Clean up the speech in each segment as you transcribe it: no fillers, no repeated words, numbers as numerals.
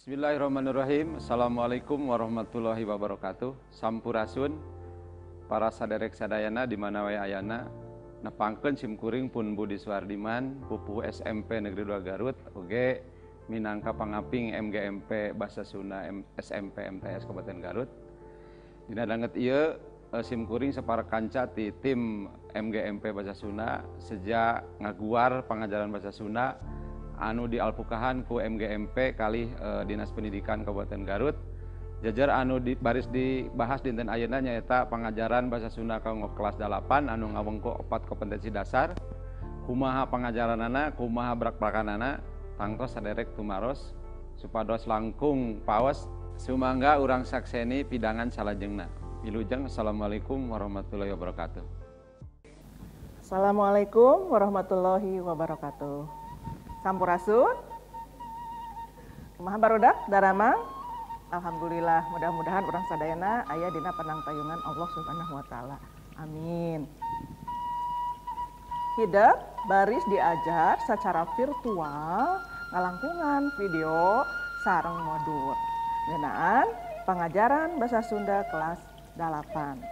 Bismillahirrahmanirrahim. Assalamualaikum warahmatullahi wabarakatuh. Sampurasun para saderek sadayana di mana wae ayana. Nepangkeun simkuring pun Budi Suardiman, pupuh SMP Negeri 2 Garut, oge minangka pangaping MGMP Bahasa Sunda SMP MTS Kabupaten Garut. Dina danget ieu simkuring sapara kanca ti tim MGMP Bahasa Sunda sejak ngaguar pangajaran Bahasa Sunda anu dialpukahan ku MGMP kalih Dinas Pendidikan Kabupaten Garut. Jajar anu baris dibahas dinten ayeuna nyaeta pangajaran Bahasa Sunda kanggo kelas 8 anu ngawengku 4 kompetensi dasar. Kumaha pangajaranana, kumaha brak-brakanana, tangtos saderek tumaros supados langkung paos sumangga urang sakseni pidangan salajengna. Wilujeng, assalamualaikum warahmatullahi wabarakatuh. Assalamualaikum warahmatullahi wabarakatuh. Sampurasun. Kumaha barudak daramang? Alhamdulillah, mudah-mudahan urang sadayana aya dina panangtayungan Allah Subhanahu wa taala. Amin. Hidep baris diajar secara virtual ngalangkungan video sareng modul. Ngeunaan pangajaran Bahasa Sunda kelas 8.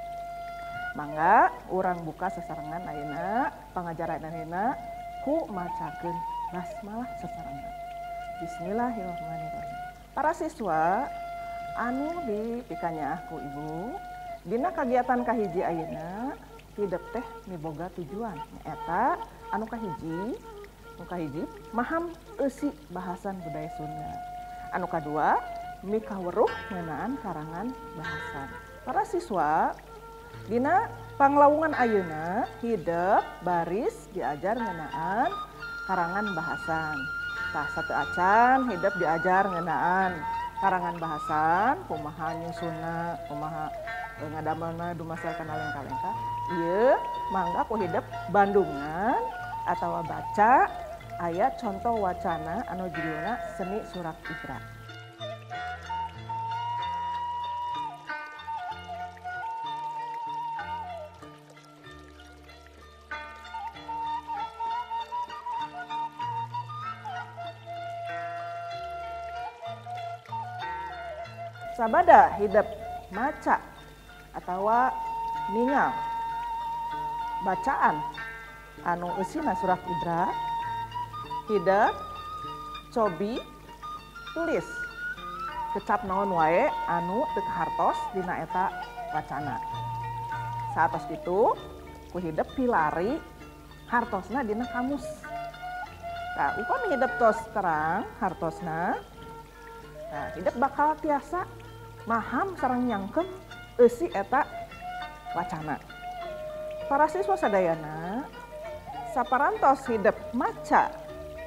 Mangga urang buka sesarengan ayeuna pangajaran ayeuna ku macakeun basmalah sesarengan. Bismillahirrahmanirrahim. Para siswa anu dipikanyaah ku ibu, dina kagiatan kahiji ayeuna hidep teh miboga tujuan nyaeta anu kahiji maham eusi bahasan budaya Sunda. Anu kadua mikaweruh ngeunaan karangan bahasan. Para siswa dina panglawungan ayeuna hidep baris diajar ngeunaan karangan bahasan. Tah satu acan hidep diajar ngeunaan karangan bahasan, kumaha nyusunna, kumaha ngadamelna dumasar kana lengka-lengka. Ieu mangga ku hidep bandungan atawa baca aya contoh wacana anu judulna Seni Surak Ibra. Sabada hidep maca atawa ningal bacaan anu eusina surat Ibra, hidep cobi tulis kecap naon wae anu teu kahartos dina eta wacana. Saatos kitu ku hidep pilari hartosna dina kamus. Tah upami hidep tos terang hartosna, nah hidep bakal tiasa maham sareng nyangkem eusi eta wacana. Para siswa sadayana saparantos hidep maca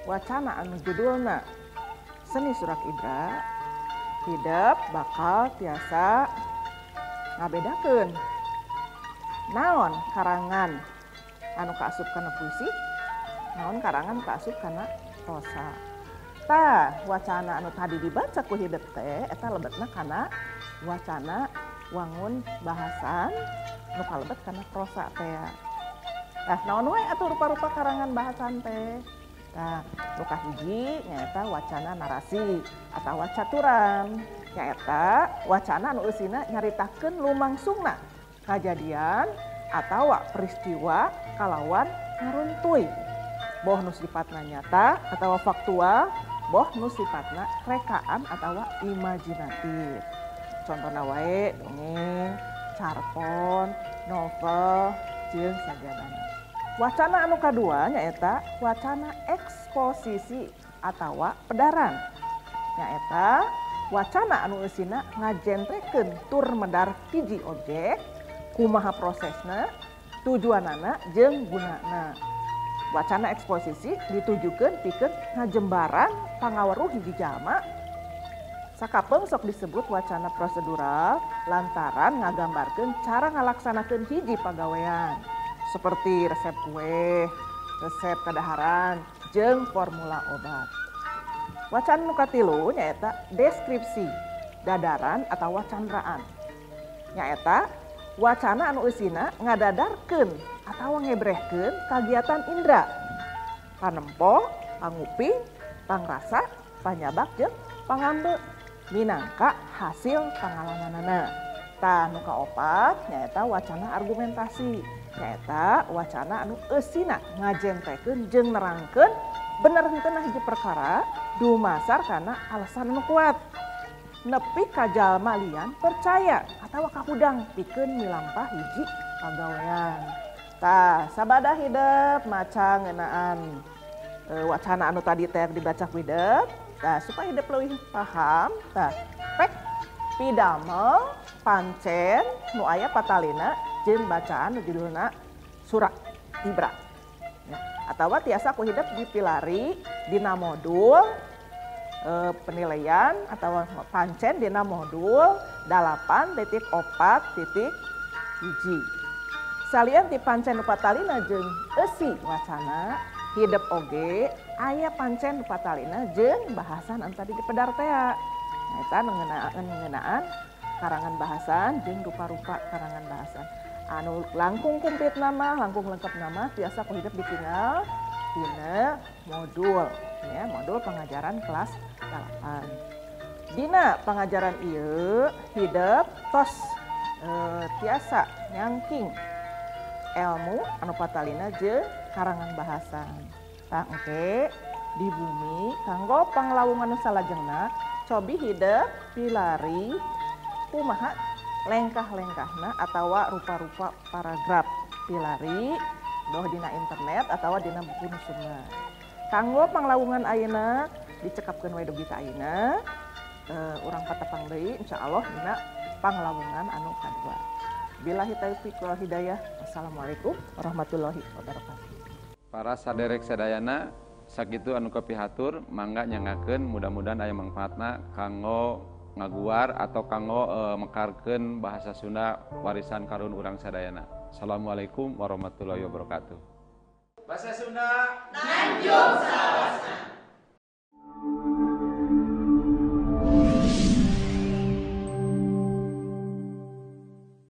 wacana anu judulna Seni Surak Ibra, hidep bakal tiasa ngabedakeun naon karangan anu kaasup kana puisi, naon karangan kaasup kana prosa. Tah wacana anu tadi dibaca ku hidep teh eta lebetna kana wacana wangun bahasan nu kalebet kana prosa teh. Tah naon wae atuh rupa-rupa karangan bahasan teh? Tah nu kahiji nyaeta wacana narasi atawa caturan, nyaeta wacana anu eusina nyaritakeun lumangsungna kajadian atawa peristiwa kalawan ngaruntuy, boh nu sifatna nyata atawa faktual, boh nu sifatna rekaan atawa imajinatif. Contohna wae dongeng, carpon, novel, jeung sajabana. Wacana anu kadua nyaeta wacana eksposisi atawa pedaran. Nyaeta wacana anu eusina ngajentrekeun tur medar hiji objek, kumaha prosesna, tujuanana jeung gunana. Wacana eksposisi ditujukeun pikeun ngajembaran pangaweruh hiji jalma. Sakapeung sok disebut wacana prosedural lantaran ngagambarkeun cara ngalaksanakeun hiji pagawean seperti resep kue, resep kadaharan, jeung formula obat. Wacana nu katilu nyaeta deskripsi, dadaran atawa candraan. Nyaeta wacana anu eusina ngadadarkeun atawa ngebrehkeun kagiatan indra, panempo, panguping, pangrasa, panyabak jeung pangambe. minangka hasil pangalamanana. Tah, nu kaopat nyaeta wacana argumentasi, nyaeta wacana anu eusina ngajentekeun jeung nerangkeun bener henteu hiji perkara dumasar kana alasan anu kuat nepi ka jalma lian percaya atawa kahudang pikeun milampah hiji pagawean. Tah, sabada hidep maca ngeunaan wacana anu tadi teh dibaca ku hidep. Tah, supaya hidep leuwih paham, tah pek pidamel pancen nu aya patalina jeung bacaan nu judulna Surak Ibra. Ya, atawa tiasa ku hidep dipilari dina modul penilaian atau pancen dina modul 8.4.1. Salian ti pancen nu patalina jeung eusi wacana, hidep oge aya pancen nu patalina jeung bahasan anu tadi dipedar tea. Eta ngeunaan karangan bahasan jeung rupa-rupa karangan bahasan. Anu langkung kumplit nama, langkung lengkap nama tiasa ku hidep ditinggal dina modul, ya, modul pengajaran kelas 8. Dina pengajaran ieu hidep tos tiasa nyangking ilmu anu patalina jeung karangan bahasan. Tah engke di bumi kanggo panglawungan salajengna cobi hidep pilari kumaha lengkah-lengkahna atawa rupa-rupa paragraf pilari doh dina internet atawa dina buku nu sumber. Kanggo panglawungan ayeuna dicekapkeun we dugi ka ayeuna, urang patepang deui insyaallah dina panglawungan anu kadua. Billahi taufiq wal hidayah. Wassalamualaikum warahmatullahi wabarakatuh. Para saderek sadayana, sakitu anu kapihatur, mangga nyangakeun, mudah-mudahan aya mangfaatna kanggo ngaguar atau kanggo mekarkeun bahasa Sunda warisan karuhun urang sadayana. Assalamualaikum warahmatullahi wabarakatuh. Bahasa Sunda Nanjung.